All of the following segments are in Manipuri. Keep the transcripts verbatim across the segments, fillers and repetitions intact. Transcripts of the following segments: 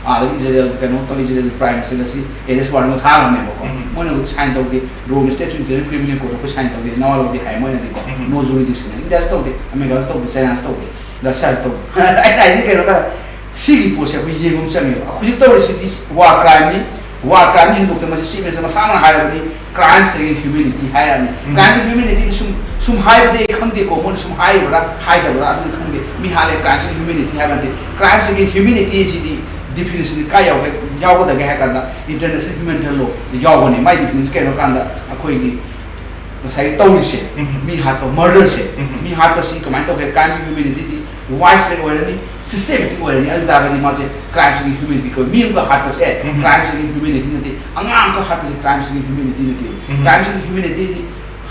ꯑꯥꯗꯒꯤ ꯏꯖꯔꯦꯜ ꯀꯩꯅꯣ ꯇꯧ, ꯏꯖꯔꯦꯜꯒꯤ ꯄ꯭ꯔꯥꯏꯝ ꯃꯤꯅꯤꯁꯇꯔꯒ ꯁꯤ ꯑꯦꯔꯦꯁ ꯋꯥꯔꯟ ꯑꯃ ꯊꯥꯈ꯭ꯔꯕꯅꯦꯕꯀꯣ꯫ ꯎꯝ꯫ ꯃꯣꯏꯅꯕꯨꯗꯤ ꯁꯥꯏꯟ ꯇꯧꯗꯦ, ꯔꯣꯝ ꯁ꯭ꯇꯦꯠꯁꯨ ꯏꯟꯇꯔꯅꯦꯁꯅꯦꯜ ꯀ꯭ꯔꯤꯃꯤꯅꯦꯜ ꯀꯣꯔꯠꯇ ꯑꯩꯈꯣꯏ ꯁꯥꯏꯟ ꯇꯧꯗꯦ, ꯅꯋꯥ ꯂꯧꯗꯦ ꯍꯥꯏ ꯃꯣꯏꯅꯗꯤꯀꯣ꯫ ꯎꯝ꯫ ꯅꯣ ꯖꯨꯔꯤꯗꯤꯛꯁꯟ, ꯏꯟꯗꯤꯌꯥꯁꯨ ꯇꯧꯗꯦ, ꯑꯃꯦꯔꯤꯀꯥꯁꯨ ꯇꯧꯗꯦ, ꯆꯥꯏꯅꯥꯁꯨ ꯇꯧꯗꯦ, ꯔꯁꯤꯌꯥꯁꯨ ꯇꯧꯗꯦ꯫ ꯑꯩꯅ ꯍꯥꯏꯗꯤ ꯀꯩꯅꯣ ꯁꯤꯒꯤ ꯄꯣꯠꯁꯦ ꯑꯩꯈꯣꯏ ꯌꯦꯡꯕ ꯑꯃ ꯆꯪꯉꯦꯕ꯫ ꯍꯧꯖꯤꯛ ꯇꯧꯔꯤꯁꯤꯗꯤ ꯋꯥꯔ ꯀ꯭ꯔꯥꯏꯝꯅꯤ, ꯋꯥꯔ ꯀ꯭ꯔꯥꯏꯝꯅꯤ ꯍꯦꯟꯗꯣꯛꯇꯦ꯫ ꯃꯁꯤ ꯆꯤꯐ ꯃꯤꯅꯤꯁꯇꯔ ꯃꯁꯥꯃꯛꯅ ꯍꯥꯏꯔꯕꯅꯤ, "Crimes against humanity" ꯍꯥꯏꯔꯕꯅꯤ꯫ ꯎꯝ꯫ Crimes against humanity ꯁꯨꯝ, ꯁꯨꯝ ꯍꯥꯏꯕꯗꯤ ꯑꯩ ꯈꯪꯗꯦꯀꯣ, ꯃꯣꯏꯅ ꯁꯨꯝ ꯍꯥꯏꯔꯤꯕ꯭ꯔꯥ ꯍꯥꯏꯗꯕ꯭ꯔꯥ ꯑꯗꯨꯗꯤ ꯈꯪꯗꯦ꯫ ꯃꯤ ꯍꯥꯠꯂꯦ, crimes against humanity ꯍꯥꯏꯕ ꯅꯠꯇꯦ꯫ Crimes against humanity ꯁꯤꯗꯤ ꯗꯤꯐꯤꯅꯤꯁꯟ ꯀꯥꯏ ꯌꯥꯎꯒꯦ, ꯌꯥꯎꯒꯗꯒꯦ ꯍꯥꯏ ꯀꯥꯟꯗ, ꯏꯟꯇꯔꯅꯦꯁꯅꯦꯜ ꯍ꯭ꯌꯨꯃꯦꯅꯤꯇꯦꯔꯤꯌꯟ ꯂꯣ ꯌꯥꯎꯒꯅꯤ꯫ ꯃꯥꯏ ꯗꯤꯐꯤꯅꯤꯁꯟ ꯀꯩꯅꯣ ꯀꯥꯟꯗ ꯑꯩꯈꯣꯏꯒꯤ ꯉꯁꯥꯏꯒꯤ ꯇꯧꯔꯤꯁꯦ, ꯎꯝ꯫ ꯃꯤ ꯍꯥꯠꯄ, ꯃꯔꯗꯔꯁꯦ, ꯎꯝ꯫ ꯃꯤ ꯍꯥꯠꯄꯁꯤ ꯀꯃꯥꯏꯅ ꯇꯧꯒꯦ? Crimes against humanity ꯗꯤ ꯋꯥꯏꯗ ꯁ꯭ꯄ꯭ꯔꯦꯗ ꯑꯣꯏꯔꯅꯤ, ꯁꯤꯁꯇꯦꯃꯦꯇꯤꯛ ꯑꯣꯏꯔꯅꯤ꯫ ꯑꯗꯨ ꯇꯥꯔꯒꯗꯤ ꯃꯥꯁꯦ crimes against humanity ꯀꯧꯏ꯫ ꯃꯤ ꯑꯃꯒ ꯍꯥꯠꯄꯁꯦ, ꯎꯝ꯫ Crimes against humanity ꯅꯠꯇꯦ꯫ ꯑꯉꯥꯡ ꯑꯃꯈꯛ ꯍꯥꯠꯄꯁꯦ crimes against humanity ꯅꯠꯇꯦ꯫ ꯎꯝ꯫ Crimes against humanity ꯗꯤ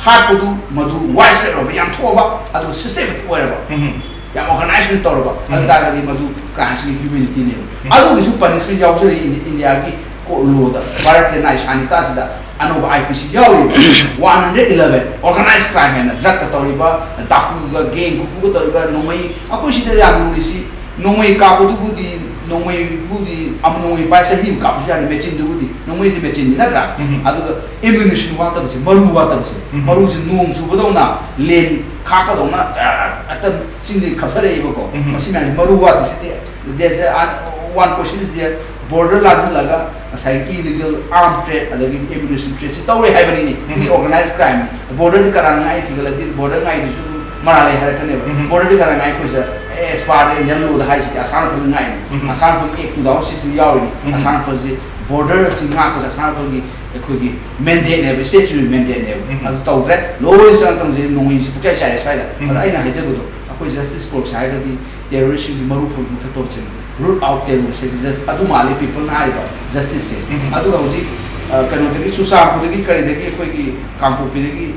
ꯍꯥꯠꯄꯗꯨ ꯃꯗꯨ ꯋꯥꯏꯗ ꯁ꯭ꯄ꯭ꯔꯦꯗ ꯑꯣꯏꯕ, ꯌꯥꯝ ꯊꯣꯛꯑꯕ, ꯑꯗꯨꯒ ꯁꯤꯁꯇꯦꯃꯦꯇꯤꯛ ꯑꯣꯏꯔꯕ, ꯎꯝ꯫ ꯌꯥꯝ ꯑꯣꯔꯒꯅꯥꯏꯖ ꯑꯣꯏꯅ ꯇꯧꯔꯕ, ꯑꯗꯨ ꯎꯝ꯫ ꯇꯥꯔꯒꯗꯤ ꯃꯗꯨ crimes against humanity ꯅꯦꯕ꯫ ꯎꯝ꯫ ꯑꯗꯨꯒꯤꯁꯨ ꯄꯅꯤꯁꯃꯦꯟ ꯌꯥꯎꯖꯔꯤ ꯏꯟꯗꯤ-, ꯏꯟꯗꯤꯌꯥꯒꯤ ꯀꯣꯔꯠ ꯂꯣꯗ, ꯚꯥꯔꯠꯀꯤ ꯅ꯭ꯌꯥꯌ ꯁꯥꯅꯤꯀꯥꯁꯤꯗ ꯑꯅꯧꯕ ꯑꯥꯏ ꯄꯤ ꯁꯤ ꯌꯥꯎꯔꯤꯕ꯫ One hundred eleven, organise crime ꯍꯥꯏꯅ, ꯗ꯭ꯔꯒꯀ ꯇꯧꯔꯤꯕ, ꯗꯥꯀꯨꯒ, ꯒꯦꯡ ꯈꯨꯐꯨꯒ ꯇꯧꯔꯤꯕ, ꯅꯣꯡꯃꯩ, ꯑꯩꯈꯣꯏ ꯁꯤꯗ ꯌꯥꯝ ꯂꯨꯔꯤꯁꯤ, ꯅꯣꯡꯃꯩ ꯀꯥꯞꯄꯗꯨꯕꯨꯗꯤ, ꯅꯣꯡꯃꯩꯕꯨꯗꯤ, ꯑꯃ ꯅꯣꯡꯃꯩ ꯄꯥꯏ ꯆꯍꯤ ꯑꯃ ꯀꯥꯞꯄꯁꯨ ꯌꯥꯔꯦ, ꯃꯦꯆꯤꯟꯗꯨꯕꯨꯗꯤ, ꯅꯣꯡꯃꯩꯁꯦ ꯃꯦꯆꯤꯟꯅꯤ ꯅꯠꯇ꯭ꯔꯥ? ꯎꯝ꯫ ꯑꯗꯨꯒ ꯑꯦꯃ꯭ꯌꯨꯅꯤꯁꯟ ꯋꯥꯠꯇꯕꯁꯦ, ꯃꯔꯨ ꯋꯥꯠꯇꯕꯁꯦ, ꯎꯝ꯫ ꯃꯔꯨꯁꯦ ꯅꯣꯡ ꯆꯨꯕꯗꯧꯅ, ꯂꯦꯟ ꯈꯥꯛꯄꯗꯧꯅ, ꯑ, ꯍꯦꯛꯇ ꯆꯤꯡꯗꯒꯤ ꯈꯞꯊꯔꯛꯑꯦꯕꯀꯣ꯫ ꯎꯝ꯫ ꯃꯁꯤ ꯃꯌꯥꯝꯁꯦ ꯃꯔꯨ ꯋꯥꯠꯇ꯭ꯔꯤꯁꯦ꯫ There's a, uh, one question is there, border ꯂꯥꯟꯁꯤꯜꯂꯒ ꯉꯁꯥꯏꯒꯤ ꯏꯂꯤꯒꯦꯜ ꯑꯥꯔꯝ ꯇ꯭ꯔꯦꯗ ꯑꯗꯒꯤ ꯑꯦꯃ꯭ꯌꯨꯅꯤꯁꯟ ꯇ꯭ꯔꯦꯗꯁꯤ ꯇꯧꯔꯦ ꯍꯥꯏꯕꯅꯤꯅꯦ꯫ ꯎꯝ꯫ This is organized crime꯫ ꯕꯣꯔꯗꯔꯗꯤ ꯀꯅꯥꯅ ꯉꯥꯛꯏ ꯊꯤꯒꯠꯂꯗꯤ ꯕꯣꯔꯗꯔ ꯉꯥꯛꯏꯗꯨꯁꯨ ꯑꯗꯨꯝ ꯃꯔꯥꯜ ꯂꯩ ꯍꯥꯏꯔꯛꯀꯅꯦꯕ꯫ ꯎꯝ꯫ ꯕꯣꯔꯗꯔꯗꯤ ꯀꯅꯥꯅ ꯉꯥꯛꯏ? ꯑꯩꯈꯣꯏꯁꯦ ꯑꯦꯁ ꯄꯥꯔ ꯗ ꯏꯟꯗꯤꯌꯟ ꯂꯣꯗ ꯍꯥꯏꯁꯤꯗꯤ ꯑꯁꯥꯝ ꯔꯥꯏꯐꯜꯅ ꯉꯥꯛꯏꯅꯦ꯫ ꯎꯝ꯫ ꯑꯁꯥꯝ ꯔꯥꯏꯐꯜꯒꯤ ꯑꯦꯛ ꯇꯨ ꯊꯥꯎꯖꯟ ꯁꯤꯛꯁꯇ ꯌꯥꯎꯔꯤꯅꯤ꯫ ꯎꯝ꯫ ꯑꯁꯥꯝ ꯔꯥꯏꯐꯜꯁꯤ ꯕꯣꯔꯗꯔꯁꯤ ꯉꯥꯛꯄꯁꯦ ꯑꯁꯥꯝ ꯔꯥꯏꯐꯜꯒꯤ ꯑꯩꯈꯣꯏꯒꯤ ꯃꯦꯟꯗꯦꯠꯅꯦꯕ, ꯁ꯭ꯇꯦꯠꯀꯤ ꯑꯣꯏꯕ ꯃꯦꯟꯗꯦꯠꯅꯦꯕ꯫ ꯎꯝ꯫ ꯑꯗꯨ ꯇꯧꯗ꯭ꯔꯦ꯫ ꯂꯣꯏꯅ ꯆꯪꯉꯛꯇꯕꯁꯦ ꯅꯣꯡꯃꯩꯁꯤ ꯄꯨꯡꯆꯥꯏ ꯆꯥꯏꯔꯦ ꯁ꯭ꯋꯥꯏꯗ꯫ ꯎꯝ꯫ ꯑꯗ ꯑꯩꯅ ꯍꯥꯏꯖꯕꯗꯣ ꯑꯩꯈꯣꯏ ꯖꯁꯇꯤꯁ ꯀꯣꯔꯠꯁꯦ ꯍꯥꯏꯔꯒꯗꯤ ꯇꯦꯔꯣꯔꯤꯁꯁꯤꯡꯁꯤ ꯃꯔꯨ ꯐꯪꯕ ꯃꯊꯧ ꯇꯧꯁꯦ꯫ Root out terrorist ꯍꯥꯏꯁꯦ just ꯑꯗꯨ ꯃꯥꯜꯂꯤ ꯄꯤꯄꯜꯅ ꯍꯥꯏꯔꯤꯕ ꯖꯁꯇꯤꯁꯁꯦ꯫ ꯎꯝ꯫ ꯑꯗꯨꯒ ꯍꯧꯖꯤꯛ, ꯑ, ꯀꯩꯅꯣꯗꯒꯤ, ꯆꯨꯔꯆꯥꯟꯄꯨꯔꯗꯒꯤ ꯀꯔꯤꯗꯒꯤ ꯑꯩꯈꯣꯏꯒꯤ ꯀꯥꯡꯄꯣꯛꯄꯤꯗꯒꯤ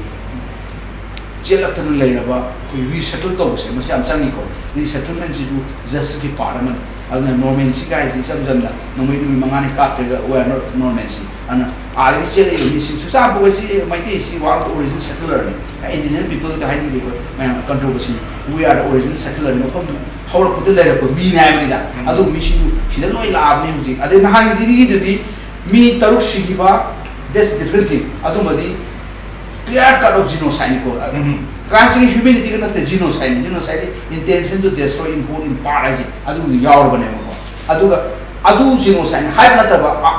ꯆꯦꯜꯂꯛꯇꯅ ꯂꯩꯔꯕ ꯑꯩꯈꯣꯏ ꯔꯤꯁꯦꯇꯜ ꯇꯧꯕꯁꯦ ꯃꯁꯤ ꯌꯥꯝ ꯆꯪꯉꯤꯀꯣ꯫ ꯔꯤꯁꯦꯇꯜꯃꯦꯟꯁꯤꯁꯨ ꯖꯁꯀꯤ ꯄꯥꯔꯠ ꯑꯃꯅꯤ꯫ ꯑꯗꯨꯅ ꯅꯣꯔꯃꯦꯟꯁꯤ ꯀꯥꯏꯁꯤ ꯏꯆꯝ ꯆꯝꯅ ꯅꯣꯡꯃꯩ ꯅꯨꯃꯤꯠ ꯃꯉꯥꯅꯤ ꯀꯥꯞꯇ꯭ꯔꯒ we are not ꯅꯣꯔꯃꯦꯟꯁꯤ꯫ ꯑꯗꯨꯅ ꯑꯥꯗꯒꯤ ꯆꯦꯜꯂꯛꯏꯕ ꯃꯤꯁꯤꯡ, ꯆꯨꯔꯆꯥꯟꯄꯨꯔꯁꯤ ꯃꯩꯇꯩꯁꯤ one of the original settlerꯅꯤ꯫ Indigenous peopleꯗ ꯍꯥꯏꯅꯤꯡꯗꯦ ꯑꯩꯈꯣꯏ ꯃꯌꯥꯝ ꯀꯟꯇ꯭ꯔꯣꯚꯔꯁꯤꯅꯤ꯫ "We are the original settler", ꯃꯐꯝꯗꯨ ꯍꯧꯔꯛꯄꯗ ꯂꯩꯔꯛꯄ ꯃꯤꯅꯦ ꯍꯥꯏꯕꯅꯤꯗ꯫ ꯎꯝ꯫ ꯑꯗꯨ ꯃꯤꯁꯤꯡꯗꯨ ꯁꯤꯗ ꯂꯣꯏ ꯂꯥꯛꯑꯕꯅꯤ ꯍꯧꯖꯤꯛ꯫ ꯑꯗꯩ ꯅꯍꯥꯟꯒꯤꯗꯨꯗꯤ ꯃꯤ ꯇꯔꯨꯛ ꯁꯤꯈꯤꯕ, that's different thing꯫ ꯑꯗꯨꯃꯗꯤ clear cut of genocide ꯀꯣ꯫ ꯎꯝ꯫ Crime against humanity ꯒ ꯅꯠꯇꯦ, genocide꯫ Genocide, intention to destroy in whole, in part ꯍꯥꯏꯁꯦ ꯑꯗꯨꯕꯨꯗꯤ ꯌꯥꯎꯔꯕꯅꯦꯕꯀꯣ꯫ ꯑꯗꯨꯒ ꯑꯗꯨ genocide ꯍꯥꯏꯕ ꯅꯠꯇꯕ, ꯑ,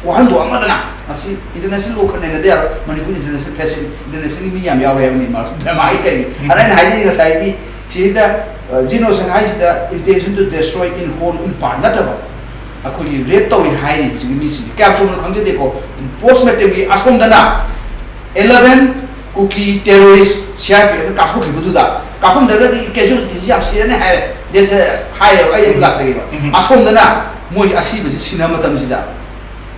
ꯋꯥꯍꯟꯊꯣꯛ ꯑꯃꯗꯅ ꯃꯁꯤ international law ꯈꯔ ꯅꯩꯅꯗ ꯌꯥꯔꯣꯏ꯫ ꯃꯅꯤꯄꯨꯔ international facility, international ꯃꯤ ꯌꯥꯝ ꯌꯥꯎꯔꯦ ꯍꯥꯏꯕꯅꯤ ꯃꯥ-, ꯃꯥ ꯑꯩ ꯀꯔꯤ? ꯎꯝ꯫ ꯑꯗ ꯑꯩꯅ ꯍꯥꯏꯅꯤꯡꯉꯤ ꯉꯁꯥꯏꯒꯤ ꯁꯤꯗ, ꯑ, genocide ꯍꯥꯏꯁꯤꯗ intention to destroy in whole, in part ꯅꯠꯇꯕ, ꯑꯩꯈꯣꯏꯒꯤ rape ꯇꯧꯏ ꯍꯥꯏꯔꯤꯕꯁꯤꯒꯤ ꯃꯤꯁꯤꯡꯁꯦ ꯀꯌꯥꯝ ꯆꯨꯝꯅ ꯈꯪꯖꯗꯦꯀꯣ꯫ Post mortem ꯒꯤ ꯑꯁꯣꯝꯗꯅ eleven ꯀꯨꯀꯤ terrorist C R P F ꯅ ꯀꯥꯞꯊꯣꯛꯈꯤꯕꯗꯨꯗ, ꯀꯥꯞꯐꯝꯗ꯭ꯔꯒꯗꯤ casualty ꯁꯤ ꯌꯥꯝ ꯁꯤꯔꯅꯤ ꯍꯥꯏ, ꯗꯦꯁ ꯍꯥꯏꯌꯦꯕ, ꯑꯩ ꯑꯗꯨ ꯂꯥꯛꯆꯒꯦꯕ꯫ ꯎꯝ꯫ ꯑꯁꯣꯝꯗꯅ ꯃꯣꯏ ꯑꯁꯤꯕꯁꯤ ꯁꯤꯟꯅꯕ ꯃꯇꯝꯁꯤꯗ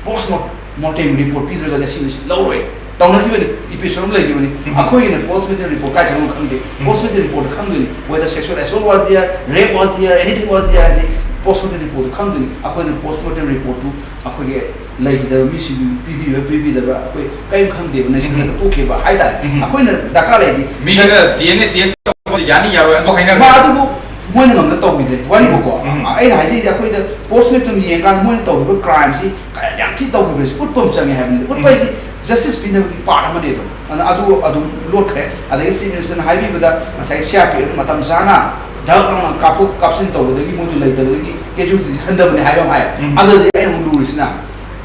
post mortem report ꯄꯤꯗ꯭ꯔꯒꯗꯤ ꯑꯁꯤꯕꯁꯤ ꯂꯧꯔꯣꯏ꯫ ꯇꯧꯅꯈꯤꯕꯅꯤ, episode ꯑꯃ ꯂꯩꯈꯤꯕꯅꯤ꯫ ꯎꯝ꯫ ꯑꯩꯈꯣꯏꯒꯤꯅ post mortem report ꯀꯥꯏ ꯆꯠꯂꯝꯅꯣ ꯈꯪꯗꯦ꯫ ꯎꯝ꯫ Post mortem report ꯈꯪꯗꯣꯏꯅꯤ, whether sexual assault was there, rape was there, anything was there ꯍꯥꯏꯁꯤ post mortem report ꯈꯪꯗꯣꯏꯅꯤ꯫ ꯑꯩꯈꯣꯏꯅ post mortem report ꯇꯨ ꯑꯩꯈꯣꯏꯒꯤ ꯂꯩꯈꯤꯗꯕ ꯃꯤꯁꯤꯡꯗꯨ ꯄꯤꯕꯤꯕ꯭ꯔꯥ ꯄꯤꯕꯤꯗꯕ꯭ꯔꯥ ꯑꯩꯈꯣꯏ ꯀꯔꯤꯝ ꯈꯪꯗꯦꯕ, ꯅꯩꯁꯤꯜꯂꯒ ꯎꯝ꯫ ꯇꯣꯛꯈꯤꯕ ꯍꯥꯏꯇꯥꯔꯦ꯫ ꯎꯝ꯫ ꯑꯩꯈꯣꯏꯅ ꯗꯔꯀꯥꯔ ꯂꯩꯔꯗꯤ ꯃꯤꯗꯨꯅ D N A test ꯇꯧꯕ ꯌꯥꯅꯤ ꯌꯥꯔꯣꯏ ꯑꯗꯨ ꯍꯥꯏꯅꯔꯦ꯫ ꯃꯥ ꯑꯗꯨꯕꯨ ꯃꯣꯏꯅ ꯉꯝꯅ ꯇꯧꯕꯤꯗ꯭ꯔꯦ ꯋꯥꯔꯤꯕꯀꯣ꯫ ꯎꯝ꯫ ꯑꯩꯅ ꯍꯥꯏꯖꯩꯗꯤ ꯑꯩꯈꯣꯏꯗ post mortem ꯌꯦꯡꯉꯀꯥꯟꯗ ꯃꯣꯏꯅ ꯇꯧꯔꯤꯕ crime ꯁꯤ ꯀꯌꯥꯝ ꯊꯤ ꯇꯧꯈꯤꯕ꯭ꯔꯁꯤ ꯎꯠꯄ ꯑꯃ ꯆꯪꯉꯦ ꯍꯥꯏꯕꯅꯤ꯫ ꯎꯠꯄ ꯎꯝ꯫ ꯍꯥꯏꯁꯤ justice ꯄꯤꯅꯕꯒꯤ part ꯑꯃꯅꯦ ꯑꯗꯣ꯫ ꯑꯗꯨꯅ ꯑꯗꯨ ꯑꯗꯨꯝ ꯂꯣꯠꯈ꯭ꯔꯦ꯫ ꯑꯗꯒꯤ Chief Minister ꯅ ꯍꯥꯏꯕꯤꯕꯗ ꯉꯁꯥꯏ C R P F ꯃꯇꯝ ꯆꯥꯅ ꯙꯛ ꯂꯥꯎꯅ ꯀꯥꯞꯊꯣꯛ ꯀꯥꯞꯁꯤꯟ ꯇꯧꯕꯗꯒꯤ ꯃꯣꯏꯗꯨ ꯂꯩꯇꯕꯗꯒꯤ casualty ꯁꯤ ꯍꯟꯊꯕꯅꯦ ꯍꯥꯏꯕ ꯑꯃ ꯍꯥꯏ꯫ ꯎꯝ꯫ ꯑꯗꯨꯗꯤ ꯑꯩꯅ ꯑꯃꯨꯛ ꯂꯨꯔꯤꯁꯤꯅ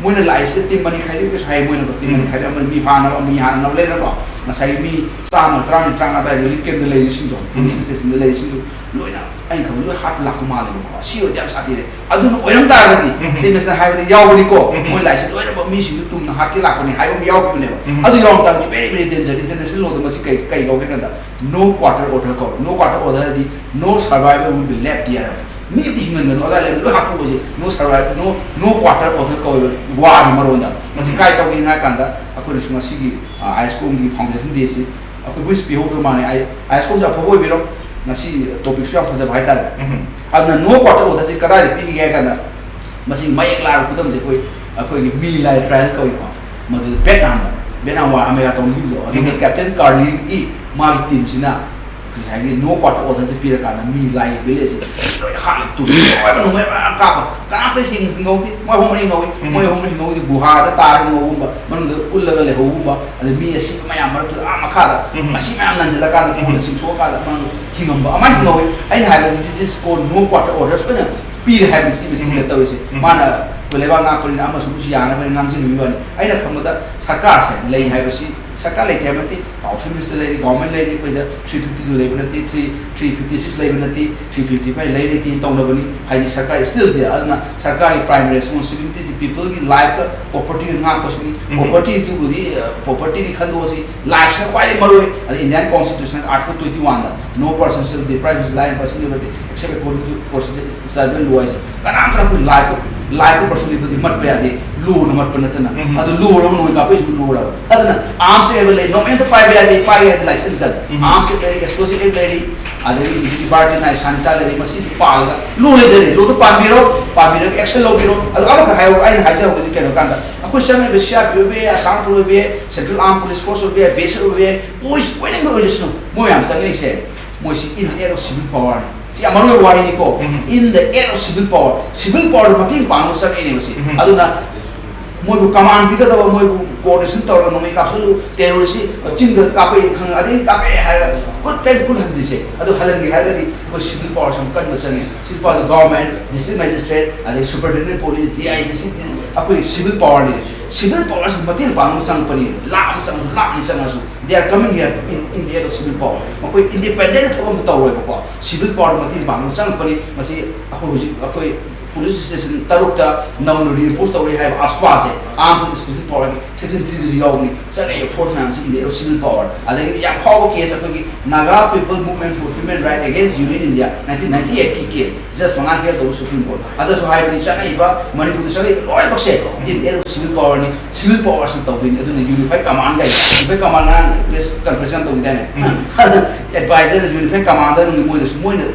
ꯃꯣꯏꯅ ꯂꯥꯛꯏꯁꯦ team ꯑꯅꯤ ꯈꯥꯏꯗꯣꯛꯀꯦꯁꯨ ꯍꯥꯏ, ꯃꯣꯏꯅ team ꯑꯅꯤ ꯎꯝ꯫ ꯈꯥꯏꯗꯣꯛ, ꯑꯃꯅ ꯃꯤ ꯐꯥꯅꯕ, ꯃꯤ ꯍꯥꯠꯅꯅꯕ ꯂꯩꯅꯀꯣ꯫ ꯉꯁꯥꯏꯒꯤ ꯃꯤ ꯆꯥꯝꯃ, ꯇꯔꯥꯃꯉꯥ, ꯇꯔꯥꯃꯉꯥ ꯑꯗꯥꯏ relief camp ꯇ ꯂꯩꯔꯤꯁꯤꯡꯗꯣ, ꯎꯝ꯫ Police station ꯗ ꯂꯩꯔꯤꯁꯤꯡꯗꯣ ꯂꯣꯏꯅ ꯑꯩꯅ ꯈꯟꯕ ꯂꯣꯏ ꯍꯥꯠꯄ ꯂꯥꯛꯄ ꯃꯥꯜꯂꯦꯕꯀꯣ꯫ ꯁꯤ ꯑꯣꯏꯔꯗꯤ ꯌꯥꯝ ꯁꯥꯊꯤꯔꯦ꯫ ꯑꯗꯨꯅ ꯑꯣꯏꯔꯝ ꯇꯥꯔꯒꯗꯤ, ꯎꯝ꯫ Chief Minister ꯍꯥꯏꯕꯗ ꯌꯥꯎꯕꯅꯤꯀꯣ, ꯎꯝ꯫ ꯃꯣꯏ ꯂꯥꯛꯏꯁꯦ ꯂꯣꯏꯅꯃꯛ ꯃꯤꯁꯤꯡꯗꯨ ꯇꯨꯝꯅ ꯍꯥꯠꯀꯦ ꯂꯥꯛꯄꯅꯤ ꯍꯥꯏꯕ ꯑꯃ ꯌꯥꯎꯈꯤꯕꯅꯦꯕ꯫ ꯎꯝ꯫ ꯑꯗꯨ ꯌꯥꯎꯔꯝ ꯇꯥꯔꯒꯗꯤ very, very danger꯫ International law ꯗ ꯃꯁꯤ ꯀꯩ, ꯀꯩ ꯀꯧꯒꯦ ꯀꯥꯟꯗ no quarter order ꯀꯧꯋꯦ꯫ No quarter order ꯍꯥꯏꯗꯤ no survivor will be left there꯫ ꯃꯤ ꯑꯃꯗꯤ ꯍꯤꯡꯍꯟꯒꯅꯨ, ꯑꯗꯥꯏ ꯂꯩ ꯂꯣꯏ ꯍꯥꯠꯇꯣꯛꯑꯁꯤ꯫ No survivor, no, no quarter order ꯀꯧꯋꯦꯕ ꯋꯥꯒꯤ ꯃꯔꯣꯟꯗ꯫ ꯃꯁꯤ ꯎꯝ꯫ ꯀꯥꯏ ꯇꯧꯒꯦ ꯍꯥꯏ ꯀꯥꯟꯗ ꯑꯩꯈꯣꯏꯅꯁꯨ ꯉꯁꯤꯒꯤ, ꯑ, ISKCOM ꯒꯤ foundation day ꯁꯤ ꯑꯩꯈꯣꯏ wish ꯄꯤꯍꯧꯗ꯭ꯔ ꯃꯥꯜꯂꯦ꯫ ꯑꯩ, ISKCOM ꯁꯦ ꯑꯐꯕ ꯑꯣꯏꯕꯤꯔꯣ꯫ ꯉꯁꯤ topic ꯁꯨ ꯌꯥꯝ ꯐꯖꯕ ꯍꯥꯏꯇꯥꯔꯦ꯫ ꯎꯝ꯫ ꯑꯗꯨꯅ no quarter order ꯁꯤ ꯀꯗꯥꯏꯗ ꯄꯤꯈꯤꯒꯦ ꯍꯥꯏ ꯀꯥꯟꯗ ꯃꯁꯤ ꯃꯌꯦꯛ ꯂꯥꯔꯕ ꯈꯨꯗꯝꯁꯦ ꯑꯩꯈꯣꯏ, ꯑꯩꯈꯣꯏꯒꯤ My Lai trial ꯀꯧꯏꯀꯣ꯫ ꯃꯗꯨꯗ Vietnam ꯗ, Vietnam war ꯑꯃꯦꯔꯤꯀꯥ ꯇꯧꯅꯈꯤꯕꯗꯣ, ꯑꯗꯨꯒ ꯎꯝ꯫ Captain Carney ꯒꯤ ꯃꯥꯒꯤ team ꯁꯤꯅ ꯉꯁꯥꯏꯒꯤ no quarter order ꯁꯦ ꯄꯤꯔꯀꯥꯟꯗ ꯃꯤ ꯂꯥꯏ ꯚꯤꯂꯦꯖꯁꯦ ꯂꯣꯏ ꯍꯥꯠꯂꯦ, ꯇꯨꯔꯦꯜ ꯂꯣꯏꯅ ꯅꯣꯡꯃꯩ ꯃꯌꯥꯝ ꯀꯥꯞꯄ, ꯀꯅꯥꯝꯇ ꯍꯤꯡ-, ꯍꯤꯡꯍꯧꯗꯦ꯫ ꯃꯣꯏ ꯑꯍꯨꯝ ꯃꯔꯤ ꯍꯤꯡꯍꯧꯗꯦ꯫ ꯃꯣꯏ ꯑꯍꯨꯝ ꯃꯔꯤ ꯍꯤꯡꯍꯧꯗꯦ, ꯒꯨꯍꯥꯗ ꯇꯥꯔꯦ ꯍꯤꯡꯍꯧꯕꯒꯨꯝꯕ, ꯃꯅꯨꯡꯗ ꯀꯨꯜꯂꯒ ꯂꯩꯍꯧꯕꯒꯨꯝꯕ, ꯑꯗꯩ ꯃꯤ ꯑꯁꯤꯕ ꯃꯌꯥꯝ ꯃꯔꯛꯇꯨꯗ ꯑꯥ ꯃꯈꯥꯗ ꯃꯁꯤ ꯃꯌꯥꯝ ꯅꯟꯁꯤꯜꯂꯀꯥꯟꯗ ꯀꯣꯟꯅ ꯆꯤꯡꯊꯣꯛꯑꯀꯥꯟꯗ ꯃꯥꯅ ꯍꯤꯡꯉꯝꯕ ꯑꯃꯥꯏꯅ ꯍꯤꯡꯍꯧꯋꯤ꯫ ꯑꯩꯅ ꯍꯥꯏꯕꯗꯤ this is called no quarter orders ꯑꯣꯏꯅ ꯄꯤꯔꯦ ꯍꯥꯏꯕꯅꯤ ꯁꯤ ꯃꯤꯁꯤꯡꯁꯤꯅ ꯇꯧꯔꯤꯁꯦ꯫ ꯃꯥꯅ ꯑꯩꯈꯣꯏ ꯂꯩꯕꯥꯛ ꯉꯥꯛꯄꯅꯤꯅ ꯑꯃꯁꯨ ꯑꯃꯁꯨ ꯌꯥꯅꯕ ꯉꯥꯡꯁꯤꯟꯕꯤꯕ ꯋꯥꯅꯤ꯫ ꯑꯩꯅ ꯈꯪꯕꯗ ꯁꯔꯀꯥꯔꯁꯦ ꯂꯩ ꯍꯥꯏꯕꯁꯤ, ꯁꯔꯀꯥꯔ ꯂꯩꯇꯦ ꯍꯥꯏꯕ ꯅꯠꯇꯦ, ꯀꯥꯎꯟꯁꯤꯜ ꯃꯤꯅꯤꯁꯇꯔ ꯂꯩꯔꯤ, ꯒꯣꯔꯃꯦꯟ ꯂꯩꯔꯤ, ꯑꯩꯈꯣꯏꯗ three fifty two ꯂꯩꯕ ꯅꯠꯇꯦ, three, three fifty six ꯂꯩꯕ ꯅꯠꯇꯦ, three fifty five ꯂꯩ ꯂꯩꯇꯦ ꯇꯧꯅꯕꯅꯤ꯫ ꯍꯥꯏꯗꯤ ꯁꯔꯀꯥꯔ still there꯫ ꯑꯗꯨꯅ ꯁꯔꯀꯥꯔꯒꯤ primary responsibility ꯁꯤ peopleꯒꯤ lifeꯀ propertyꯒ ꯉꯥꯛꯄꯁꯤꯅꯤ꯫ Propertyꯗꯨꯕꯨꯗꯤ, ꯑ, propertyꯅꯤ ꯈꯟꯗꯣꯛꯑꯁꯤ, lifeꯁꯤꯅ ꯈ꯭ꯋꯥꯏꯗꯒꯤ ꯃꯔꯨ ꯑꯣꯏ꯫ ꯑꯗ Indian Constitution Article twenty oneꯗ no person shall deprive his life and personal liberty except according to procedure established in law ꯍꯥꯏꯁꯦ꯫ ꯀꯅꯥꯝꯇꯅ ꯑꯩꯈꯣꯏ lifeꯀ, lifeꯀ personal liberty ꯃꯠꯄ ꯌꯥꯗꯦ, lawꯅ ꯃꯠꯄ ꯅꯠꯇꯅ꯫ ꯑꯗꯨ law ꯅꯣꯡꯃꯩ ꯀꯥꯞꯄꯩꯁꯨ law꯫ ꯑꯗꯨꯅ arms ꯑꯃ ꯂꯩ, ꯅꯣꯡꯃꯩ ꯑꯝꯇ ꯄꯥꯏꯕ ꯌꯥꯗꯦ, ꯄꯥꯏꯕ ꯌꯥꯗꯦ license ꯀ꯫ Arms act ꯂꯩꯔꯤ, explosive act ꯂꯩꯔꯤ, ꯑꯗꯒꯤ ꯍꯧꯖꯤꯛꯀꯤ ꯕꯥꯔꯇꯤ ꯅꯥꯏ ꯁꯥꯟꯇꯥ ꯂꯩꯔꯤ, ꯃꯁꯤꯁꯨ ꯄꯥꯜꯂꯒ law ꯂꯩꯖꯔꯦ꯫ Lawꯗ ꯄꯥꯟꯕꯤꯔꯣ, ꯄꯥꯟꯕꯤꯔꯒ action ꯂꯧꯕꯤꯔꯣ꯫ ꯑꯗꯨ ꯑꯃꯈꯛ ꯍꯥꯏꯌꯣ, ꯑꯩꯅ ꯍꯥꯏꯖꯍꯧꯒꯦꯗꯤ ꯀꯩꯅꯣ ꯀꯥꯟꯗ ꯑꯩꯈꯣꯏ ꯆꯪꯉꯤꯕ C R P F ꯑꯣꯏꯕ ꯌꯥꯏ, Assam Rifle ꯑꯣꯏꯕ ꯌꯥꯏ, Central Armed Police Force ꯑꯣꯏꯕ ꯌꯥꯏ, B S F ꯑꯣꯏꯕ ꯌꯥꯏ, ꯑꯣꯏ-, ꯑꯣꯏꯅꯤꯡꯕ ꯑꯣꯏꯖꯁꯅꯨ, ꯃꯣꯏ ꯃꯌꯥꯝ ꯆꯪꯉꯛꯏꯁꯦ ꯃꯣꯏꯁꯤ in the air of civil powerꯅꯤ꯫ ꯁꯤ ꯌꯥꯝ ꯃꯔꯨ ꯑꯣꯏꯕ ꯋꯥꯔꯤꯅꯤꯀꯣ꯫ In the air of civil power, civil powerꯗ ꯃꯇꯦꯡ ꯄꯥꯡꯅꯕ ꯆꯪꯉꯛꯏꯅꯦꯕ ꯁꯤ꯫ ꯑꯗꯨꯅ ꯃꯣꯏꯕꯨ command ꯄꯤꯒꯗꯕ, ꯃꯣꯏꯕꯨ coordination ꯇꯧꯔꯒ ꯅꯣꯡꯃꯩ ꯀꯥꯞꯁꯤꯜꯂꯨ, terrorist ꯁꯤ ꯆꯤꯡꯗ ꯀꯥꯞꯄꯛꯏ ꯈꯪꯉꯒ ꯑꯗꯩ ꯀꯥꯞꯄꯛꯑꯦ ꯍꯥꯏꯔꯒ ꯈꯨꯠ ꯀꯔꯤꯝ ꯈꯨꯠ ꯍꯟꯗ꯭ꯔꯤꯁꯦ꯫ ꯑꯗꯨ ꯍꯜꯍꯟꯒꯦ ꯍꯥꯏꯔꯒꯗꯤ ꯑꯩꯈꯣꯏ civil powerꯁꯤ ꯌꯥꯝ ꯀꯟꯕ ꯆꯪꯉꯤ꯫ Civil power ꯗ government, district magistrate, ꯑꯗꯩ superintendent police, D I G, ꯁꯤ ꯑꯩꯈꯣꯏ civil powerꯅꯤ꯫ Civil powerꯁꯤ ꯃꯇꯦꯡ ꯄꯥꯡꯅꯕ ꯆꯪꯉꯛꯄꯅꯤ꯫ ꯂꯥꯛ ꯑꯃ ꯆꯪꯉꯁꯨ, ꯂꯥꯛ ꯑꯅꯤ ꯆꯪꯉꯁꯨ, they are coming here in, in the air of civil power꯫ ꯃꯈꯣꯏ independent ꯊꯕꯛ ꯑꯃ ꯇꯧꯔꯣꯏꯕꯀꯣ꯫ Civil power ꯗ ꯃꯇꯦꯡ ꯄꯥꯡꯅꯕ ꯆꯪꯉꯛꯄꯅꯤ꯫ ꯃꯁꯤ ꯑꯩꯈꯣꯏ ꯍꯧꯖꯤꯛ ꯑꯩꯈꯣꯏ police station ꯇꯔꯨꯛꯇ ꯅꯧꯅ reinforce ꯇꯧꯔꯦ ꯍꯥꯏꯕ AFSPAꯁꯦ, Armed Forces Special Powerꯒꯤ section three ꯗꯁꯨ ꯌꯥꯎꯕꯅꯤ꯫ ꯆꯠꯅꯩ force ꯃꯌꯥꯝꯁꯤ in the air of civil power꯫ ꯑꯗꯒꯤꯗꯤ ꯌꯥꯝ ꯐꯥꯎꯕ case ꯑꯩꯈꯣꯏꯒꯤ Naga People Movement for Human Rights against Union India nineteen ninety eight ꯀꯤ case, judge ꯃꯉꯥ hear ꯇꯧꯕ Supreme Court꯫ ꯑꯗꯁꯨ ꯍꯥꯏꯕꯅꯤ, ꯆꯪꯉꯛꯏꯕ ꯃꯅꯤꯄꯨꯔꯗ ꯆꯪꯉꯛꯏꯕ ꯂꯣꯏꯅꯃꯛꯁꯦ in the air of civil powerꯅꯤ꯫ Civil powerꯁꯤꯅ ꯇꯧꯗꯣꯏꯅꯤ꯫ ꯑꯗꯨꯅ unified command ꯂꯩ꯫ Unified command ꯉꯔꯥꯡ press conference ꯌꯥꯝ ꯇꯧꯈꯤꯗꯥꯏꯅꯦ? Advisorꯅ unified commanderꯅ ꯃꯣꯏꯗꯁꯨ ꯃꯣꯏꯅ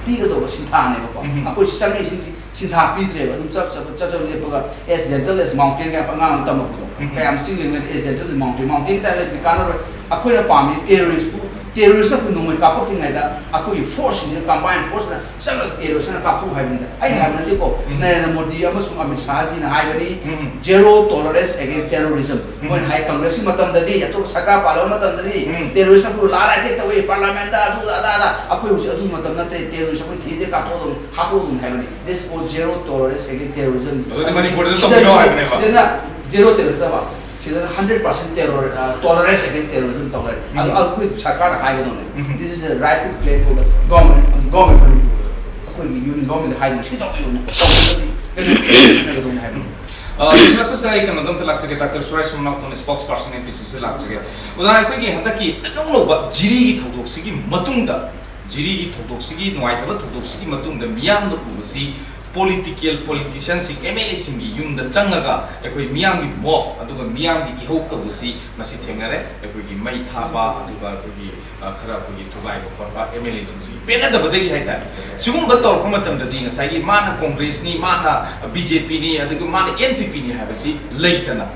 ꯄꯤꯒꯗꯧꯕ ꯁꯤꯟꯊꯥꯅꯦꯕꯀꯣ꯫ ꯑꯩꯈꯣꯏ ꯆꯪꯉꯛꯏꯁꯤꯡꯁꯤ ꯁꯤꯟꯊꯥ ꯄꯤꯗ꯭ꯔꯦꯕ꯫ ꯑꯗꯨꯝ ꯆꯞ ꯆꯞ ꯆꯞ ꯆꯞ ꯂꯦꯞꯄꯒ as gentle as mountain ꯀꯥꯏꯅ ꯑꯉꯥꯡꯅ ꯇꯝꯃꯛꯄꯗꯣ꯫ ꯀꯌꯥꯝ ꯆꯤꯡ ꯂꯦꯡꯉꯗꯤ as gentle as mountain, mountain ꯇꯥꯏ ꯂꯩꯔꯗꯤ ꯀꯥꯟꯅꯔꯣꯏ꯫ ꯑꯩꯈꯣꯏꯅ ꯄꯥꯝꯃꯤꯁꯤ terroristꯄꯨ ꯇꯦꯔꯣꯔꯤꯁ ꯑꯩꯈꯣꯏ ꯅꯣꯡꯃꯩ ꯀꯥꯞꯄꯛꯇ꯭ꯔꯤꯉꯩꯗ ꯑꯩꯈꯣꯏꯒꯤ ꯐꯣꯔꯁꯁꯤꯡꯁꯤꯅ, ꯀꯝꯕꯥꯏꯟ ꯐꯣꯔꯁꯅ ꯆꯪꯉꯒ ꯇꯦꯔꯣꯔꯤꯁꯅ ꯀꯥꯞꯊꯣꯛꯎ ꯍꯥꯏꯕꯅꯤꯗ꯫ ꯑꯩꯅ ꯍꯥꯏꯕ ꯅꯠꯇꯦꯀꯣ, ꯅꯔꯦꯟꯗ꯭ꯔ ꯃꯣꯗꯤ ꯑꯃꯁꯨꯡ ꯑꯃꯤꯠ ꯁꯥꯍꯖꯤꯅ ꯍꯥꯏꯕꯅꯤ, "Zero tolerance against terrorism"꯫ ꯃꯣꯏꯅ ꯍꯥꯏ, ꯀꯪꯒ꯭ꯔꯦꯁꯀꯤ ꯃꯇꯝꯗꯗꯤ, ꯑꯇꯣꯞꯄ ꯁꯔꯀꯥꯔ ꯄꯥꯜꯂꯕ ꯃꯇꯝꯗꯗꯤ ꯇꯦꯔꯣꯔꯤꯁ ꯑꯩꯈꯣꯏ ꯂꯥꯟ ꯑꯦꯇꯦꯛ ꯇꯧꯏ, ꯄꯥꯔꯂꯥꯃꯦꯟꯗ ꯑꯗꯨ ꯑꯗꯥ ꯑꯗꯥ꯫ ꯑꯩꯈꯣꯏ ꯍꯧꯖꯤꯛ ꯑꯗꯨꯒꯤ ꯃꯇꯝ ꯅꯠꯇ꯭ꯔꯦ, ꯇꯦꯔꯣꯔꯤꯁ ꯑꯩꯈꯣꯏ ꯊꯤꯗꯦ, ꯀꯥꯞꯊꯣꯛꯑꯗꯧꯅꯤ, ꯍꯥꯠꯇꯣꯛꯑꯗꯧꯅꯤ ꯍꯥꯏꯕꯅꯤ꯫ This is called zero tolerance against terrorism꯫ ꯑꯗꯨꯗꯤ ꯃꯅꯤꯄꯨꯔꯗꯁꯨ ꯇꯧꯕꯤꯔꯣ ꯍꯥꯏꯕꯅꯦꯕ꯫ ꯁꯤꯗꯅ zero tolerance ꯇꯧꯕ꯫ ꯁꯤꯗꯅ hundred percent terror, ꯑ, tolerance against terrorism ꯇꯧꯔꯦ꯫ ꯑꯗꯨ ꯑꯩꯈꯣꯏ ꯁꯔꯀꯥꯔꯅ ꯍꯥꯏꯒꯗꯧꯅꯦ꯫ This is a rightful claim for the government, government Manipur꯫ ꯑꯩꯈꯣꯏꯒꯤ ꯌꯨꯅꯤꯌꯟ ꯒꯣꯔꯃꯦꯟꯗ ꯍꯥꯏꯗꯧꯅꯦ, "ꯁꯤ ꯇꯧꯕꯤꯌꯨꯅꯦ, ꯇꯧꯗ꯭ꯔꯒꯗꯤ ꯀꯩꯅꯣ ꯍꯥꯏꯒꯗꯧꯅꯦ" ꯍꯥꯏꯕꯅꯤ꯫ ꯑ, ꯂꯣꯏꯁꯤꯜꯂꯛꯄꯁꯤꯗ ꯑꯩ ꯀꯩꯅꯣꯗꯣ ꯑꯝꯇ ꯂꯥꯛꯆꯒꯦ, ꯗꯥꯛꯇꯔ ꯁꯨꯔꯦꯁ ꯃꯅꯥꯎꯇꯣꯟ, spokesperson NPCC ꯂꯥꯛꯆꯒꯦ꯫ ꯑꯣꯖꯥ, ꯑꯩꯈꯣꯏꯒꯤ ꯍꯟꯗꯛꯀꯤ ꯑꯅꯧꯕ ꯖꯤꯔꯤꯒꯤ ꯊꯧꯗꯣꯛꯁꯤꯒꯤ ꯃꯇꯨꯡꯗ, ꯖꯤꯔꯤꯒꯤ ꯊꯧꯗꯣꯛꯁꯤꯒꯤ, ꯅꯨꯡꯉꯥꯏꯇꯕ ꯊꯧꯗꯣꯛꯁꯤꯒꯤ ꯃꯇꯨꯡꯗ ꯃꯤꯌꯥꯝꯅ ꯎꯕꯁꯤ political, politicianꯁꯤꯡ, MLAꯁꯤꯡꯒꯤ ꯌꯨꯝꯗ ꯆꯪꯉꯒ ꯑꯩꯈꯣꯏ ꯃꯤꯌꯥꯝꯒꯤ mob, ꯑꯗꯨꯒ ꯃꯤꯌꯥꯝꯒꯤ ꯏꯍꯧ ꯇꯧꯕꯁꯤ ꯃꯁꯤ ꯊꯦꯡꯅꯔꯦ꯫ ꯑꯩꯈꯣꯏꯒꯤ ꯃꯩ ꯊꯥꯕ, ꯑꯗꯨꯒ ꯑꯩꯈꯣꯏꯒꯤ, ꯑ, ꯈꯔ ꯑꯩꯈꯣꯏꯒꯤ ꯊꯨꯒꯥꯏꯕ ꯈꯣꯠꯄ, MLAꯁꯤꯡꯁꯤꯒꯤ ꯄꯦꯟꯅꯗꯕꯗꯒꯤ ꯍꯥꯏꯇꯥꯔꯦ꯫ ꯁꯤꯒꯨꯝꯕ ꯇꯧꯔꯛꯄ ꯃꯇꯝꯗꯗꯤ ꯉꯁꯥꯏꯒꯤ ꯃꯥꯅ ꯀꯣꯡꯒ꯭ꯔꯦꯁꯅꯤ, ꯃꯥꯅ BJPꯅꯤ, ꯑꯗꯨꯒ ꯃꯥꯅ NPPꯅꯤ ꯍꯥꯏꯕꯁꯤ ꯂꯩꯇꯅ,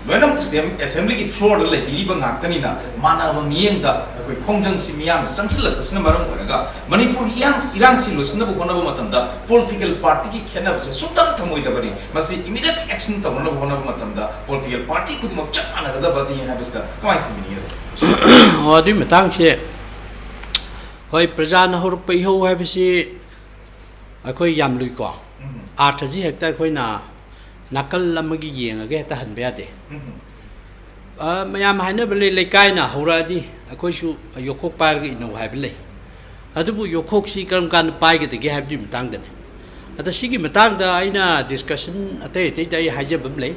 ꯂꯣꯏꯅꯃꯛ ꯑꯦꯁꯦꯝ-, assemblyꯒꯤ floorꯗ ꯂꯩꯕꯤꯔꯤꯕ ꯉꯥꯛꯇꯅꯤꯅ, ꯃꯥꯟꯅꯕ ꯃꯤꯠꯌꯦꯡꯗ ꯑꯩꯈꯣꯏ ꯈꯣꯡꯖꯪꯁꯤ ꯃꯤꯌꯥꯝꯅ ꯆꯪꯁꯤꯜꯂꯛꯄꯁꯤꯅ ꯃꯔꯝ ꯑꯣꯏꯔꯒ ꯃꯅꯤꯄꯨꯔꯒꯤ ꯏꯔꯥꯡ, ꯏꯔꯥꯡꯁꯤ ꯂꯣꯏꯁꯤꯟꯅꯕ ꯍꯣꯠꯅꯕ ꯃꯇꯝꯗ political partyꯒꯤ ꯈꯦꯠꯅꯕꯁꯦ ꯁꯨꯡꯊꯝ ꯊꯝꯃꯣꯏꯗꯕꯅꯤ꯫ ꯃꯁꯤ immediate action ꯇꯧꯅꯅꯕ ꯍꯣꯠꯅꯕ ꯃꯇꯝꯗ political party ꯈꯨꯗꯤꯡꯃꯛ ꯆꯞ ꯃꯥꯟꯅꯒꯗꯕꯅꯤ ꯍꯥꯏꯕꯁꯤꯗ ꯀꯃꯥꯏꯅ ꯊꯝꯕꯤꯅꯤꯡꯉꯤ? ꯑꯣ, ꯑꯗꯨꯒꯤ ꯃꯇꯥꯡꯁꯦ, ꯍꯣꯏ, ꯄ꯭ꯔꯖꯥꯅ ꯍꯧꯔꯛꯄ ꯏꯍꯧ ꯍꯥꯏꯕꯁꯤ ꯑꯩꯈꯣꯏ ꯌꯥꯝ ꯂꯨꯏꯀꯣ꯫ ꯑꯥꯔꯊꯁꯤ ꯍꯦꯛꯇ ꯑꯩꯈꯣꯏꯅ ꯅꯥꯀꯜ ꯑꯃꯒꯤ ꯌꯦꯡꯉꯒ ꯍꯦꯛꯇ ꯍꯟꯕ ꯌꯥꯗꯦ꯫ ꯑ, ꯃꯌꯥꯝ ꯍꯥꯏꯅꯕ ꯂꯩ, ꯂꯩꯀꯥꯏꯅ ꯍꯧꯔꯛꯑꯗꯤ ꯑꯩꯈꯣꯏꯁꯨ ꯌꯣꯠꯈꯣꯛ ꯄꯥꯏꯔꯒ ꯏꯟꯅꯧ ꯍꯥꯏꯕ ꯂꯩ꯫ ꯑꯗꯨꯕꯨ ꯌꯣꯠꯈꯣꯛꯁꯤ ꯀꯔꯝ ꯀꯥꯟꯗ ꯄꯥꯏꯒꯗꯒꯦ ꯍꯥꯏꯕꯗꯨꯒꯤ ꯃꯇꯥꯡꯗꯅꯤ꯫ ꯑꯗ ꯁꯤꯒꯤ ꯃꯇꯥꯡꯗ ꯑꯩꯅ discussion ꯑꯇꯩ ꯑꯇꯩꯗ ꯑꯩ ꯍꯥꯏꯖꯕ ꯑꯃ ꯂꯩ꯫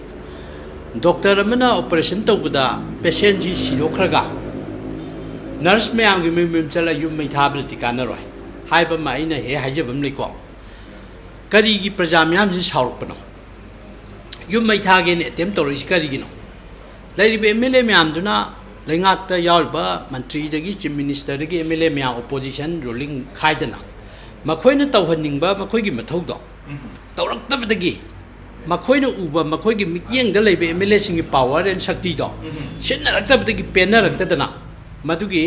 ꯗꯣꯛꯇꯔ ꯑꯃꯅ operation ꯇꯧꯕꯗ patientꯁꯤ ꯁꯤꯗꯣꯛꯈ꯭ꯔꯒ nurse ꯃꯌꯥꯝꯒꯤ ꯃꯌꯨꯝ ꯃꯌꯨꯝ ꯆꯠꯂ ꯌꯨꯝ ꯃꯩ ꯊꯥꯕꯗꯗꯤ ꯀꯥꯟꯅꯔꯣꯏ ꯍꯥꯏꯕ ꯑꯃ ꯑꯩꯅ ꯍꯦꯛ ꯍꯥꯏꯖꯕ ꯑꯃ ꯂꯩꯀꯣ꯫ ꯀꯔꯤꯒꯤ ꯄ꯭ꯔꯖꯥ ꯃꯌꯥꯝꯁꯤ ꯁꯥꯎꯔꯛꯄꯅꯣ? ꯌꯨꯝ ꯃꯩ ꯊꯥꯒꯦꯅ attempt ꯇꯧꯔꯛꯏꯁꯤ ꯀꯔꯤꯒꯤꯅꯣ? ꯂꯩꯔꯤꯕ MLA ꯃꯌꯥꯝꯗꯨꯅ, ꯂꯩꯉꯥꯛꯇ ꯌꯥꯎꯔꯤꯕ ꯃꯟꯇ꯭ꯔꯤꯗꯒꯤ chief ministerꯗꯒꯤ MLA ꯃꯌꯥꯝ, opposition ruling ꯈꯥꯏꯗꯅ, ꯃꯈꯣꯏꯅ ꯇꯧꯍꯟꯅꯤꯡꯕ ꯃꯈꯣꯏꯒꯤ ꯃꯊꯧꯗꯣ ꯇꯧꯔꯛꯇꯕꯗꯒꯤ, ꯃꯈꯣꯏꯅ ꯎꯕ ꯃꯈꯣꯏꯒꯤ ꯃꯤꯠꯌꯦꯡꯗ ꯂꯩꯕ MLAꯁꯤꯡꯒꯤ power and ꯁꯛꯇꯤꯗꯣ ꯁꯤꯖꯤꯟꯅꯔꯛꯇꯕꯗꯒꯤ ꯄꯦꯟꯅꯔꯛꯇꯗꯅ ꯃꯗꯨꯒꯤ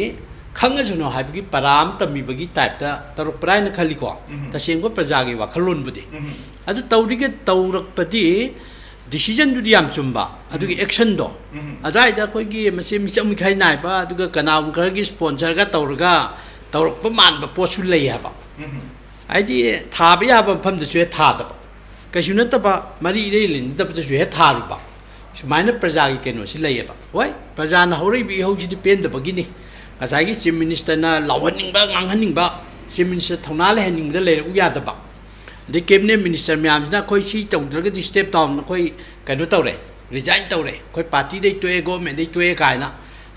ꯈꯪꯉꯁꯅꯨ ꯍꯥꯏꯕꯒꯤ ꯄꯔꯥ ꯑꯃ ꯇꯝꯕꯤꯕꯒꯤ ꯇꯥꯏꯞꯇ ꯇꯧꯔꯛꯄ꯭ꯔꯥ ꯍꯥꯏꯅ ꯈꯜꯂꯤꯀꯣ꯫ ꯎꯝ꯫ ꯇꯁꯦꯡꯕ ꯄ꯭ꯔꯖꯥꯒꯤ ꯋꯥꯈꯜꯂꯣꯟꯕꯨꯗꯤ꯫ ꯎꯝ꯫ ꯑꯗꯨ ꯇꯧꯔꯤꯒ ꯇꯧꯔꯛꯄꯗꯤ decisionꯗꯨꯗꯤ ꯌꯥꯝ ꯆꯨꯝꯕ, ꯑꯗꯨꯒꯤ ꯎꯝ꯫ Actionꯗꯣ꯫ ꯎꯝ꯫ ꯑꯗꯨꯋꯥꯏꯗ ꯑꯩꯈꯣꯏꯒꯤ ꯃꯆꯦ ꯃꯤꯆꯪ ꯃꯤꯈꯥꯏ ꯅꯥꯏꯕ, ꯑꯗꯨꯒ ꯀꯅꯥꯒꯨꯝꯕ ꯈꯔꯒꯤ sponsorꯒ ꯇꯧꯔꯒ ꯇꯧꯔꯛꯄ ꯃꯥꯟꯕ ꯄꯣꯠꯁꯨ ꯂꯩ ꯍꯥꯏꯕ꯫ ꯎꯝ꯫ ꯍꯥꯏꯗꯤ ꯊꯥꯕ ꯌꯥꯕ ꯃꯐꯝꯗꯁꯨ ꯍꯦꯛ ꯊꯥꯗꯕ, ꯀꯩꯁꯨ ꯅꯠꯇꯕ ꯃꯔꯤ ꯏꯔꯩ ꯂꯩꯅꯗꯕꯗꯁꯨ ꯍꯦꯛ ꯊꯥꯔꯨꯕ, ꯁꯨꯃꯥꯏꯅ ꯄ꯭ꯔꯖꯥꯒꯤ ꯀꯩꯅꯣꯁꯤ ꯂꯩꯌꯦꯕ꯫ ꯍꯣꯏ, ꯄ꯭ꯔꯖꯥꯅ ꯍꯧꯔꯛꯏꯕ ꯏꯍꯧꯁꯤꯗꯤ ꯄꯦꯟꯗꯕꯒꯤꯅꯤ꯫ ꯉꯁꯥꯏꯒꯤ Chief Ministerꯅ ꯂꯥꯎꯍꯟꯅꯤꯡꯕ, ꯉꯥꯡꯍꯟꯅꯤꯡꯕ, Chief Minister ꯊꯧꯅꯥ ꯂꯩꯍꯟꯅꯤꯡꯕꯗ ꯂꯩꯔꯛꯎ ꯌꯥꯗꯕ, ꯑꯗꯩ Cabinet Minister ꯃꯌꯥꯝꯁꯤꯅ ꯑꯩꯈꯣꯏ ꯁꯤ ꯇꯧꯗ꯭ꯔꯒꯗꯤ step down, ꯑꯩꯈꯣꯏ ꯀꯩꯅꯣ ꯇꯧꯔꯦ, resign ꯇꯧꯔꯦ, ꯑꯩꯈꯣꯏ partyꯗꯩ ꯇꯣꯛꯑꯦ, governmentꯗꯩ ꯇꯣꯛꯑꯦ ꯀꯥꯏꯅ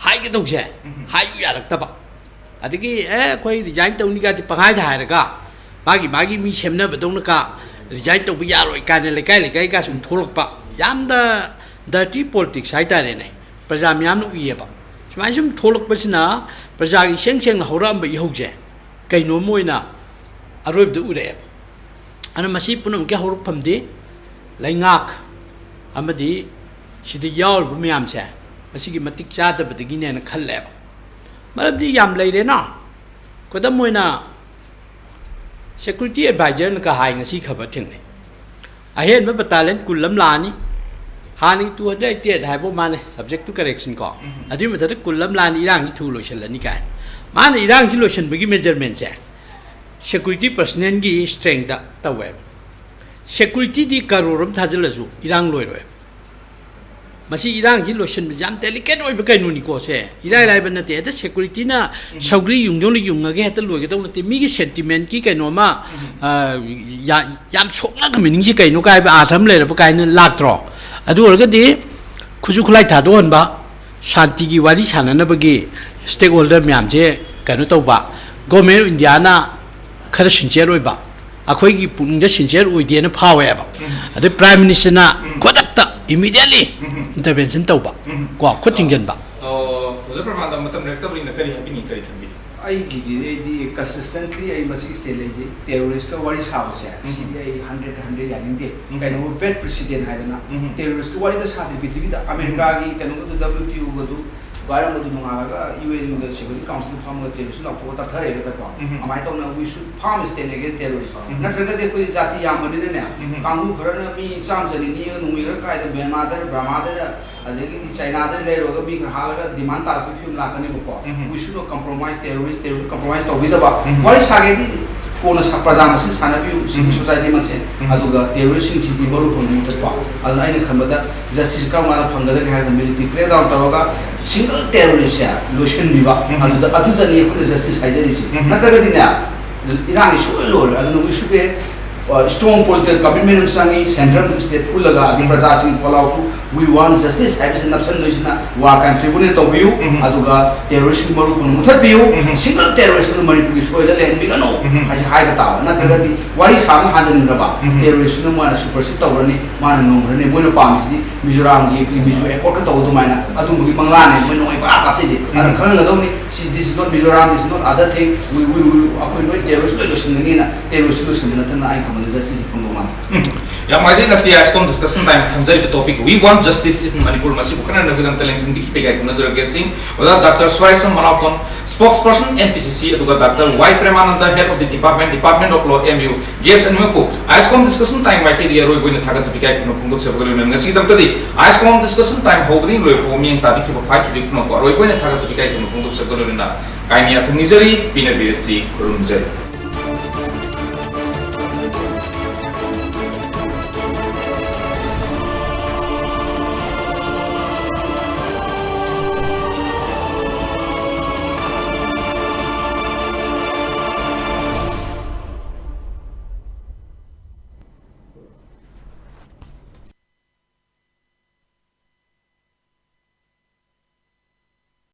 ꯍꯥꯏꯒꯗꯧꯁꯦ ꯎꯝ꯫ ꯍꯥꯏꯌꯨ ꯌꯥꯔꯛꯇꯕ꯫ ꯑꯗꯒꯤ ꯑꯦ ꯑꯩꯈꯣꯏ resign ꯇꯧꯅꯤꯒꯗꯤ ꯄꯪꯍꯥꯏꯗ ꯍꯥꯏꯔꯒ ꯃꯥꯒꯤ ꯃꯥꯒꯤ ꯃꯤ ꯁꯦꯝꯅꯕꯗꯧꯅ ꯀ resign ꯇꯧꯕ ꯌꯥꯔꯣꯏ ꯀꯥꯏꯅ ꯂꯩꯀꯥꯏ ꯂꯩꯀꯥꯏꯒ ꯁꯨꯝ ꯊꯣꯛꯂꯛꯄ, ꯌꯥꯝꯅ dirty politics ꯍꯥꯏꯇꯥꯔꯦꯅꯦ꯫ ꯄ꯭ꯔꯖꯥ ꯃꯌꯥꯝꯅ ꯎꯏꯌꯦꯕ꯫ ꯁꯨꯃꯥꯏꯅ ꯁꯨꯝ ꯊꯣꯛꯂꯛꯄꯁꯤꯅ ꯄ꯭ꯔꯖꯥꯒꯤ ꯏꯁꯦꯡ ꯁꯦꯡꯅ ꯍꯧꯔꯛꯑꯝꯕ ꯏꯍꯧꯁꯦ ꯀꯩꯅꯣꯝ ꯑꯣꯏꯅ ꯑꯔꯣꯏꯕꯗ ꯎꯔꯛꯑꯦꯕ꯫ ꯑꯗꯨꯅ ꯃꯁꯤ ꯄꯨꯝꯅꯃꯛꯀꯤ ꯍꯧꯔꯛꯐꯝꯗꯤ ꯂꯩꯉꯥꯛ ꯑꯃꯗꯤ ꯁꯤꯗ ꯌꯥꯎꯔꯤꯕ ꯃꯌꯥꯝꯁꯦ ꯃꯁꯤꯒꯤ ꯃꯇꯤꯛ ꯆꯥꯗꯕꯗꯒꯤꯅꯦꯅ ꯈꯜꯂꯦꯕ꯫ ꯃꯔꯝꯗꯤ ꯌꯥꯝ ꯂꯩꯔꯦꯅ꯫ ꯈꯨꯗꯝ ꯑꯣꯏꯅ security advisorꯅ ꯀ ꯍꯥꯏ ꯉꯁꯤ ꯈꯕꯔ ꯊꯦꯡꯅꯩ꯫ ꯑꯍꯦꯟꯕ battalion ꯀꯨꯟ ꯑꯃ ꯂꯥꯛꯑꯅꯤ꯫ ꯍꯥꯟꯅꯒꯤ two hundred eighty eight ꯍꯥꯏꯕ ꯃꯥꯅꯦ, subject to correction ꯀꯣ꯫ ꯎꯝ꯫ ꯑꯗꯨꯒꯤ ꯃꯊꯛꯇ ꯀꯨꯟ ꯑꯃ ꯂꯥꯛꯑꯅꯤ, ꯏꯔꯥꯡꯁꯤ ꯊꯨ ꯂꯣꯏꯁꯤꯜꯂꯅꯤ ꯀꯥꯏꯅ꯫ ꯃꯥꯅ ꯏꯔꯥꯡꯁꯤ ꯂꯣꯏꯁꯤꯟꯕꯒꯤ measurementꯁꯦ security personnelꯒꯤ strengthꯇ ꯇꯧꯋꯦꯕ꯫ Securityꯗꯤ ꯀꯔꯣꯔ ꯑꯃ ꯊꯥꯖꯤꯜꯂꯁꯨ ꯏꯔꯥꯡ ꯂꯣꯏꯔꯣꯏ꯫ ꯃꯁꯤ ꯏꯔꯥꯡꯁꯤ ꯂꯣꯏꯁꯤꯟꯕꯁꯤ ꯌꯥꯝ delicate ꯑꯣꯏꯕ ꯀꯩꯅꯣꯅꯤꯀꯣ꯫ ꯁꯦ ꯏꯔꯥꯏ ꯂꯥꯏꯕ ꯅꯠꯇꯦ꯫ ꯍꯦꯛꯇ securityꯅ ꯎꯝ꯫ ꯁꯧꯒ꯭ꯔꯤ ꯌꯨꯡꯗꯧꯅ ꯌꯨꯡꯉꯒ ꯍꯦꯛꯇ ꯂꯣꯏꯒꯗꯧ ꯅꯠꯇꯦ꯫ ꯃꯤꯒꯤ sentimentꯀꯤ ꯀꯩꯅꯣ ꯑꯃ, ꯎꯝ꯫ ꯑ, ꯌꯥ-, ꯌꯥꯝ ꯁꯣꯛꯅꯒ meaningꯁꯤ ꯀꯩꯅꯣ ꯀꯥꯏꯕ ꯑꯥꯔꯊ ꯑꯃ ꯂꯩꯔꯕ ꯀꯥꯏꯅ ꯂꯥꯛꯇ꯭ꯔꯣ? ꯑꯗꯨ ꯑꯣꯏꯔꯒꯗꯤ ꯈꯨꯠꯁꯨ ꯈꯨꯠꯂꯥꯏ ꯊꯥꯗꯣꯛꯍꯟꯕ, ꯁꯥꯟꯇꯤꯒꯤ ꯋꯥꯔꯤ ꯁꯥꯟꯅꯅꯕꯒꯤ stakeholder ꯃꯌꯥꯝꯁꯦ ꯀꯩꯅꯣ ꯇꯧꯕ, Government of Indiaꯅ ꯈꯔ sincere ꯑꯣꯏꯕ, ꯑꯩꯈꯣꯏꯒꯤ ꯄꯨꯛꯅꯤꯡꯗ sincere ꯑꯣꯏꯗꯦꯅ ꯐꯥꯎꯋꯦꯕ꯫ ꯎꯝ꯫ ꯑꯗꯩ Prime Ministerꯅ ꯎꯝ꯫ ꯈꯨꯗꯛꯇ immediately ꯎꯝ꯫ Intervention ꯇꯧꯕ, ꯎꯝ꯫ ꯀꯣ, ꯈꯨꯠ ꯊꯤꯡꯖꯤꯟꯕ꯫ ꯑꯣ, ꯑꯣꯖꯥ ꯄ꯭ꯔꯃꯥꯟꯗ ꯃꯇꯝ ꯂꯩꯔꯛꯇꯕꯅꯤꯅ ꯀꯔꯤ ꯍꯥꯏꯕꯤꯅꯤꯡꯉꯤ, ꯀꯔꯤ ꯊꯝꯕꯤꯅꯤꯡꯉꯤ? ꯑꯩꯒꯤꯗꯤ, ꯑꯩꯗꯤ consistently ꯑꯩ ꯃꯁꯤꯒꯤ stand ꯂꯩꯖꯩ꯫ Terroristꯀ ꯋꯥꯔꯤ ꯁꯥꯕꯁꯦ, ꯎꯝ꯫ ꯁꯤꯗꯤ ꯑꯩ hundred hundred ꯌꯥꯅꯤꯡꯗꯦ꯫ ꯎꯝ꯫ ꯀꯩꯅꯣ, bad precedent ꯍꯥꯏꯗꯅ, ꯎꯝ꯫ Terroristꯀ ꯋꯥꯔꯤꯒ ꯁꯥꯗ꯭ꯔꯤ ꯄ꯭ꯔꯤꯊꯤꯕꯤꯗ꯫ ꯑꯃꯦꯔꯤꯀꯥꯒꯤ ꯀꯩꯅꯣꯒꯗꯨ, WTOꯒꯗꯨ ꯒꯥꯏꯔꯝꯕꯗꯨ ꯅꯣꯡꯉꯥꯜꯂꯒ ꯌꯨ ꯑꯦꯟꯒ ꯁꯦꯀ꯭ꯌꯨꯔꯤꯇꯤ ꯀꯥꯎꯟꯁꯤꯜꯗ ꯐꯝꯃꯒ ꯇꯦꯔꯣꯔꯤꯁ ꯂꯥꯎꯊꯣꯛꯑ ꯇꯛꯊꯔꯦꯕ ꯍꯦꯛꯇꯀꯣ꯫ ꯎꯝ꯫ ꯑꯗꯨꯃꯥꯏꯅ ꯇꯧꯅ we should form a state against terrorism꯫ ꯎꯝ꯫ ꯅꯠꯇ꯭ꯔꯒꯗꯤ ꯑꯩꯈꯣꯏ ꯖꯥꯇꯤ ꯌꯥꯝꯕꯅꯤꯅꯅꯦ, ꯎꯝ꯫ ꯀꯥꯡꯕꯨ ꯈꯔꯅ ꯃꯤ ꯆꯥꯝꯃ ꯆꯅꯤ ꯅꯦꯛꯑꯒ ꯅꯣꯡꯃꯩ ꯈꯔ ꯀꯥꯏꯗ ꯃ꯭ꯌꯥꯟꯃꯥꯔꯗ, ꯕꯔꯃꯥꯗ, ꯑꯗꯒꯤꯗꯤ ꯆꯥꯏꯅꯥꯗ ꯂꯩꯔꯨꯔꯒ ꯃꯤ ꯈꯔ ꯍꯥꯠꯂꯒ ꯗꯤꯃꯥꯟ ꯇꯥꯔꯛꯄꯒꯤ ꯐꯤꯕꯝ ꯂꯥꯛꯀꯅꯦꯕꯀꯣ꯫ ꯎꯝ꯫ We should not compromise terrorist, terrorist compromise ꯇꯧꯕꯤꯗꯕ꯫ ꯎꯝ꯫ ꯋꯥꯔꯤ ꯁꯥꯒꯦꯗꯤ ꯀꯣꯟꯅ ꯁꯥ-, ꯄ꯭ꯔꯖꯥ ꯃꯁꯦꯟ ꯁꯥꯟꯅꯕꯤꯌꯨ, civil ꯎꯝ꯫ Society ꯃꯁꯦꯟ꯫ ꯎꯝ꯫ ꯑꯗꯨꯒ ꯇꯦꯔꯣꯔꯤꯁꯁꯤꯡꯁꯤꯗꯤ ꯃꯔꯨ ꯐꯪꯕ ꯃꯨꯊꯠꯄ꯫ ꯑꯗꯨꯅ ꯑꯩꯅ ꯈꯟꯕꯗ ꯖꯁꯇꯤꯁ ꯀꯔꯝ ꯀꯥꯟꯗ ꯐꯪꯒꯗꯒꯦ ꯍꯥꯏꯔꯒ military crackdown ꯇꯧꯔꯒ single terroristꯁꯦ ꯂꯣꯏꯁꯤꯟꯕꯤꯕ꯫ ꯎꯝ꯫ ꯑꯗꯨꯗ, ꯑꯗꯨꯗꯅꯤ ꯑꯩꯈꯣꯏꯅ ꯖꯁꯇꯤꯁ ꯍꯥꯏꯖꯔꯤꯁꯦ꯫ ꯎꯝ꯫ ꯅꯠꯇ꯭ꯔꯒꯗꯤꯅꯦ, ꯏꯔꯥꯡꯁꯤ ꯁꯣꯏ ꯂꯣꯏꯔꯦ꯫ ꯑꯗꯨꯅ we should be, ꯑ, strong political commitment ꯑꯃ ꯆꯪꯉꯤ꯫ ꯁꯦꯟꯇ꯭ꯔꯦꯜ ꯁ꯭ꯇꯦꯠ ꯄꯨꯜꯂꯒ, ꯑꯗꯩ ꯎꯝ꯫ ꯄ꯭ꯔꯖꯥꯁꯤꯡ ꯈꯣꯜꯂꯥꯎꯁꯨ we want justice ꯍꯥꯏꯕꯁꯤ ꯅꯞꯁꯟꯗꯣꯏꯁꯤꯅ war crime tribunal ꯇꯧꯕꯤꯌꯨ꯫ ꯎꯝ꯫ ꯑꯗꯨꯒ ꯇꯦꯔꯣꯔꯤꯁꯀꯤ ꯃꯔꯨ ꯄꯨꯝꯅꯃꯛ ꯃꯨꯊꯠꯄꯤꯌꯨ꯫ ꯎꯝ꯫ Single terrorist ꯑꯃ ꯃꯅꯤꯄꯨꯔꯒꯤ ꯁꯣꯏꯗ ꯂꯩꯍꯟꯕꯤꯒꯅꯨ ꯎꯝ꯫ ꯍꯥꯏꯁꯦ ꯍꯥꯏꯕ ꯇꯥꯕ꯫ ꯅꯠꯇ꯭ꯔꯒꯗꯤ ꯋꯥꯔꯤ ꯁꯥꯕ ꯍꯥꯟꯖꯤꯟꯈ꯭ꯔꯕ ꯎꯝ꯫ ꯇꯦꯔꯣꯔꯤꯁꯅ ꯃꯣꯏꯅ supersede ꯇꯧꯔꯅꯤ, ꯃꯥꯅ ꯉꯝꯈ꯭ꯔꯅꯤ꯫ ꯃꯣꯏꯅ ꯄꯥꯝꯃꯤꯁꯤꯗꯤ ꯃꯤꯖꯣꯔꯥꯝꯒꯤ ꯃꯤꯖꯣ ꯑꯦꯀꯣꯔꯗꯀ ꯇꯧꯕ ꯑꯗꯨꯃꯥꯏꯅ ꯑꯗꯨꯝꯕꯒꯤ ꯃꯪꯂꯥꯟꯅꯦ ꯃꯣꯏ ꯅꯣꯡꯃꯩ ꯄꯪꯀꯥꯞ ꯀꯥꯞꯆꯩꯁꯦ꯫ ꯑꯗꯨꯅ ꯎꯝ꯫ ꯈꯪꯍꯟꯒꯗꯧꯅꯤ, ꯁꯤ this is not Mizoram, this is not other thing, we, we, we, ꯑꯩꯈꯣꯏ ꯂꯣꯏ ꯇꯦꯔꯣꯔꯤꯁ ꯂꯣꯏ ꯂꯣꯏꯁꯤꯟꯒꯅꯤꯅ꯫ ꯇꯦꯔꯣꯔꯤꯁ ꯂꯣꯏꯁꯤꯟꯕ ꯅꯠꯇꯅ ꯑꯩ ꯈꯪꯕꯗ ꯖꯁꯇꯤꯁꯁꯦ ꯐꯪꯗꯧ ꯃꯥꯟꯗꯦ꯫ ꯎꯝ꯫ ꯌꯥꯝ ꯅꯨꯡꯉꯥꯏꯖꯩ, ꯉꯁꯤ ISCOM discussion time ꯊꯝꯖꯔꯤꯕ topic We Want Justice in Manipur ꯃꯁꯤꯕꯨ ꯈꯟꯅꯅꯕꯒꯤꯗꯃꯛꯇ ꯂꯦꯡꯁꯤꯟꯕꯤꯈꯤꯕꯒꯤ ꯏꯀꯥꯏ ꯈꯨꯝꯅꯖꯔꯒꯦ꯫ ꯁꯤꯡ ꯑꯣꯖꯥ doctor Swaisam Manaothon, spokesperson NPCC, ꯑꯗꯨꯒ doctor Y Premananda, Head of the Department, Department of Law, MU, guest ꯑꯅꯤꯃꯛꯄꯨ ISCOM discussion time ꯃꯥꯏꯀꯩꯗꯒꯤ ꯑꯔꯣꯏꯕ ꯑꯣꯏꯅ ꯊꯥꯒꯠꯆꯕ ꯏꯀꯥꯏ ꯈꯨꯝꯅꯕ ꯐꯣꯡꯗꯣꯛꯆꯕꯒ ꯂꯣꯏꯅꯅ ꯉꯁꯤꯒꯤꯗꯃꯛꯇꯗꯤ ISCOM discussion time ꯍꯧꯕꯗꯒꯤ ꯂꯣꯏꯕ ꯐꯥꯎꯕ ꯃꯤꯠꯌꯦꯡ ꯇꯥꯕꯤꯈꯤꯕ ꯈ꯭ꯋꯥꯏꯈꯤꯕꯤ ꯄꯨꯝꯅꯃꯛꯄꯨ ꯑꯔꯣꯏꯕ ꯑꯣꯏꯅ ꯊꯥꯒꯠꯆꯕ ꯏꯀꯥꯏ ꯈꯨꯝꯅꯕ ꯐꯣꯡꯗꯣꯛꯆꯕꯒ ꯂꯣꯏꯅꯅ ꯀꯥꯏꯅ ꯌꯥꯊꯪ ꯅꯤꯖꯔꯤ, ꯄꯤꯅꯕꯤꯔꯁꯤ, ꯈꯨꯔꯨꯝꯖꯔꯤ꯫